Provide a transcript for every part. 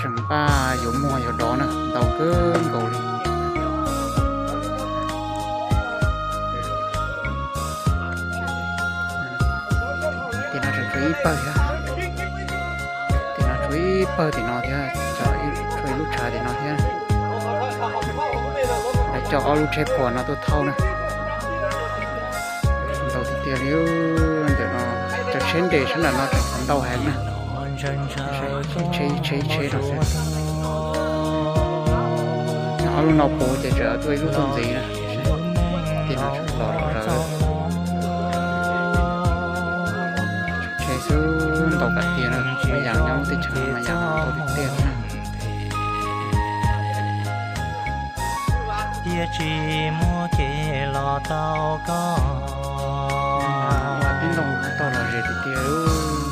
Tseem npaj yuav muag yuav dov na, ntau kawg nkaus li. Tim no tseem tshuav ib pawg thiab. Tim no tshuav ib pawg tim no thiab, tshuav ib lub tshav tim no thiab. Lawv coj ob lub tsheb phuam no tuaj thauj na. Ntau tiag tiag li. Ntawm no cov tsheb nres sab nram no tseem ntau heev na. Tsheb ib tsheb ib tsheb no xwb. Ob lub no puv ces tseem tuaj ib lub tuaj ntxiv na. Tim no los zom zaws. Tsheb xwb ntau kawg tiag na, mas yam nyob lub teb chaws mas yam ntau tiag tiag na. Thiab tsis muaj kev los tau koj, tib ntoo tau lom zem tiag tiag.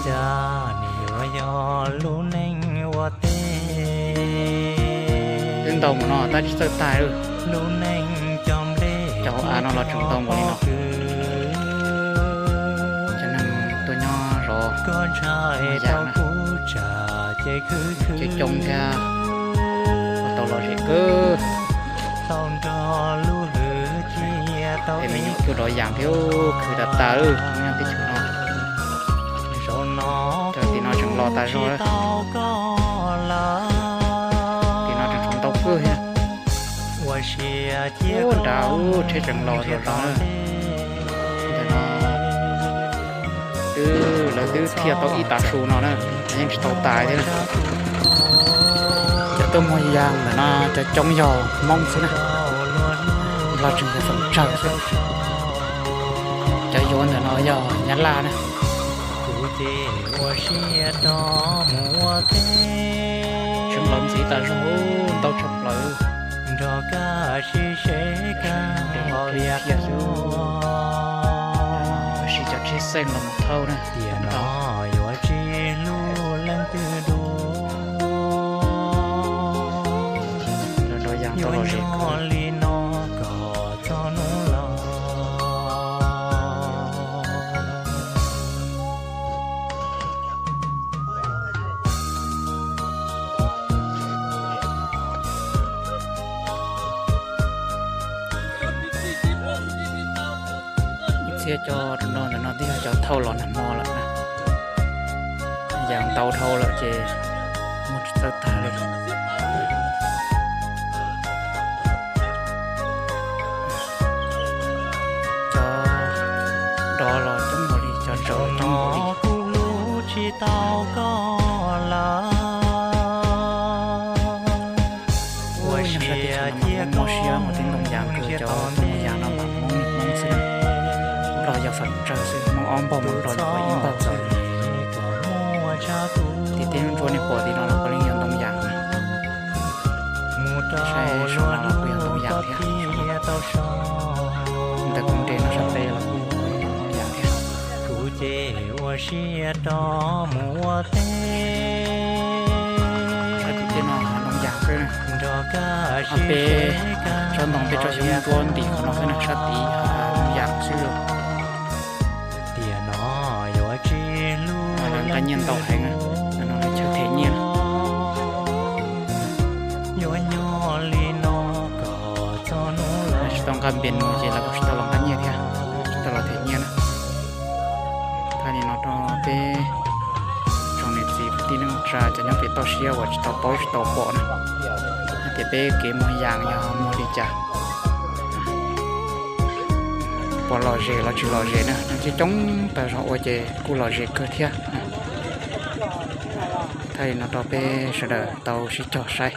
Cas nim yuav yog lub neej ua teb, twb ntau mus no tab tsis txawj tag li. Lub neej cov nplej cov hauv av no los tseem ntau mus li no. Cov neeg tuaj nyob zov koj ntshai tau kuv tsam ces khwv khwv coob thiab, ua tau lom zem kawg. Es me nyuam tuaj dov yas thiab khwv tas tas lawm nyob teb chaws no. Cov tim no tseem los tas zog. Tim no tseem tshuav ntau kawg thiab. Ua nrad ub tsheb tseem los zom zaws na. Ntawm no twb lawv twb thiaj tau ib tav su no na, yeej tsis tau tas thiab na. Cov tuaj muag yas ntawm no cov coob yog Hmoob xwb na, los tseem yog feem tsawg xwb. Cov yuav ntawm no yog Nyab Laj na. Tseem los ntxiv tas zog ntau tshaj plaws. Nrog koj sib seb koj ua vias xwb, tab sis cov tsheb xeej los mus thauj na. Tiam no yuav tsis hlub leej twg dua, yuav nyob li no kom txog hnub laus. Ib txhia cov no ntawm no twb yog cov thauj los nag hmo lawm na. Yas ntau dhau lawm ces muag tsis txawj tag li. Cov dov los coob npaum li, cov ntsaum los coob npaum li. Kuv hlub tsis tau koj lawm. Ua siab tiag tiag, muaj siab muaj tib ntoo yas kawg, cov tuaj muag yas no mas Hmoob Hmoob xwb, Nplog yog feem tsawg xwb, Hmoob ob npaug mas Nplog yog ib npaug xwb. Tim teb ntsuab nej pom tim no los puav leej yog ntoo yas na. Saib saum no los kuj yog ntoo yas thiab. Ntawm koog nres no sab pem los kuj yog ntoo yas thiab. Kuv ces ua siab rov mus ua teb. Sab tim tej no ntoo yas xwb. Peb tsob ntoo peb tsob xyoob ntsuab ntim qhov no xwb na, sab tid ntoo yas xwb. Tiam no yuav tsis hlub, lawv nqa nyiaj ntau heev, no lawv chaw them nyiaj. Yuav nyob li no kom txog hnub laus. Tsis tau nqa npias mus ces lawv kuj tsis tau los nqa nyiaj thiab, tsis tau los them nyiaj na. Thaij li no rau peb tsoom niam txiv kwv tij neej tsa cov nyob pem toj siab uas tsis tau paub tsis tau pom na, hais tias peb kev muag yas yog muag li cas, puas lom zem los tsis lom zem na. Neeg coob coob tas zog ua ces kuj lom zem kawg thiab. Thaij li no rau peb sawv daws tau sib cog saib.